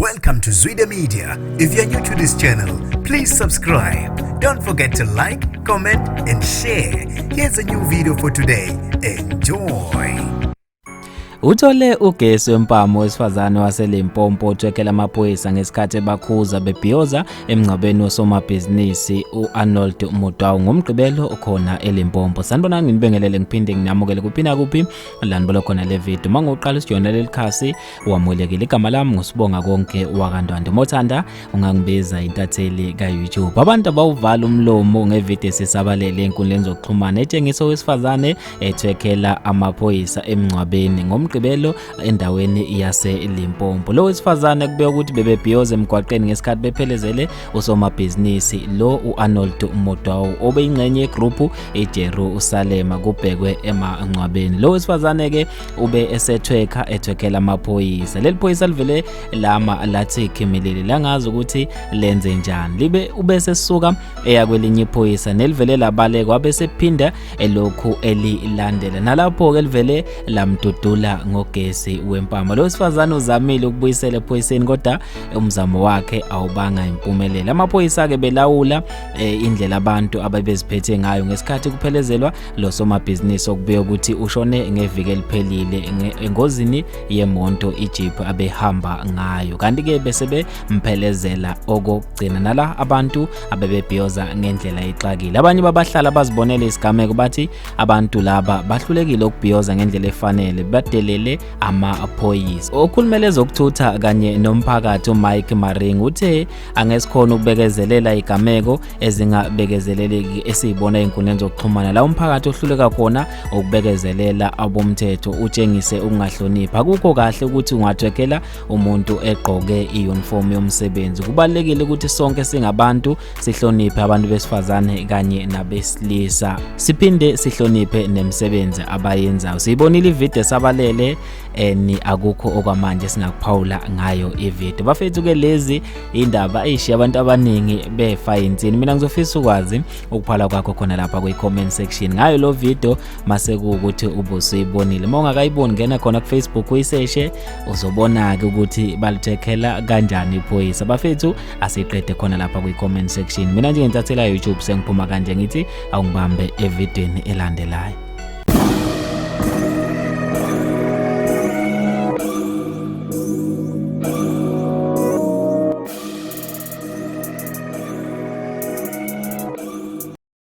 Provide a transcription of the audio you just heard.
Welcome to Zwida Media. If you're new to this channel, please subscribe. Don't forget to like, comment, and share. Here's a new video for today. Enjoy. Uthole ugesi wempama owesifazane waseLimpopo othwekela amaphoyisa ngesikhathi ebakhuza bebhiyoza emngcwabeni wosomabhizinisi u-Arnold Mudau ngoMgqibelo khona eLimpopo. Sanibonani, nginibingelele ngiphinde nginamukele kuphi nakuphi la nibuka khona le video. Uma ngokuqala usijoyina leli khasi, wamukelekile. Igama lami nguSibonga Konke wakaNtwande. Mothanda ungangibiza intatheli ka-YouTube. Abantu abawuvala umlomo ngevidiyo esisabalele enkundleni zokuxhumana etshengisa owesifazane ethwekhela amaphoyisa emngcwabeni ngoMgqibelo endaweni yaseLimpopo. Lo wesifazane kubekwa ukuthi bebebhiyoza emgwaqeni ngesikhathi bephelezele usomabhizinisi lo u-Arnold Mudau obeyingxenye yegruphu iJerusalema kubhekwe emangcwabeni. Lo wesifazane-ke ube esethwekha ethwekhela amaphoyisa. Leli phoyisa livele lama lathi khimilili, langazi ukuthi lenze njani. Libe ube sesuka eya kwelinye iphoyisa nelivele labaleka, wabe sephinda elokhu elilandela, nalapho-ke livele lamdudula ngogesi wempama. Lo wesifazane uzamile ukubuyisela ephoyiseni, kodwa umzamo wakhe awubanga impumelelo. Amaphoyisa-ke belawula indlela abantu ababeziphethe ngayo ngesikhathi kuphelezelwa lo somabhizinisi okubuye ukuthi ushone ngeviki eliphelile engozini yemonto ijeep abehamba ngayo, kanti-ke bese bemphelezela okokugcina. Nala abantu abebebhiyoza ngendlela exakile. Abanye babahlala bazibonele isigameko bathi abantu laba bahlulekile ukubhiyoza ngendlela efanele, badelele amaphoyisa. Okhulumela ezokuthutha kanye nomphakathi uMike Maring uthe angesikhona ukubekezelela igameko ezingabekezeleleki esiyibona ey'nkundleni zokuxhumana la umphakathi ohluleka khona ukubekezelela abomthetho, utshengise ukungahloniphi. Akukho kahle ukuthi ungathwekela umuntu egqoke i-uniform yomsebenzi. Kubalulekile ukuthi sonke singabantu sihloniphe abantu besifazane kanye nabesilisa, siphinde sihloniphe nemisebenzi abayenzayo. Siyibonile ividiyo esabalele eni, akukho okwamanje singakuphawula ngayo ividiyo. Bafethu-ke, lezi indaba eyishiya abantu abaningi befa insini. Mina ngizofisa ukwazi ukuphala kwakho khona lapha kwi-comment section ngayo lo video mase kuwukuthi ubusuyibonile. Uma ungakayiboni, ngena khona ku-Facebook uyiseshe, uzobona-ke ukuthi balithekela kanjani iphoyisa. Bafethu, asiqede khona lapha kwi-comment section. Mina njengentathela YouTube sengiphuma kanje, ngithi awungibambe evidweni elandelayo.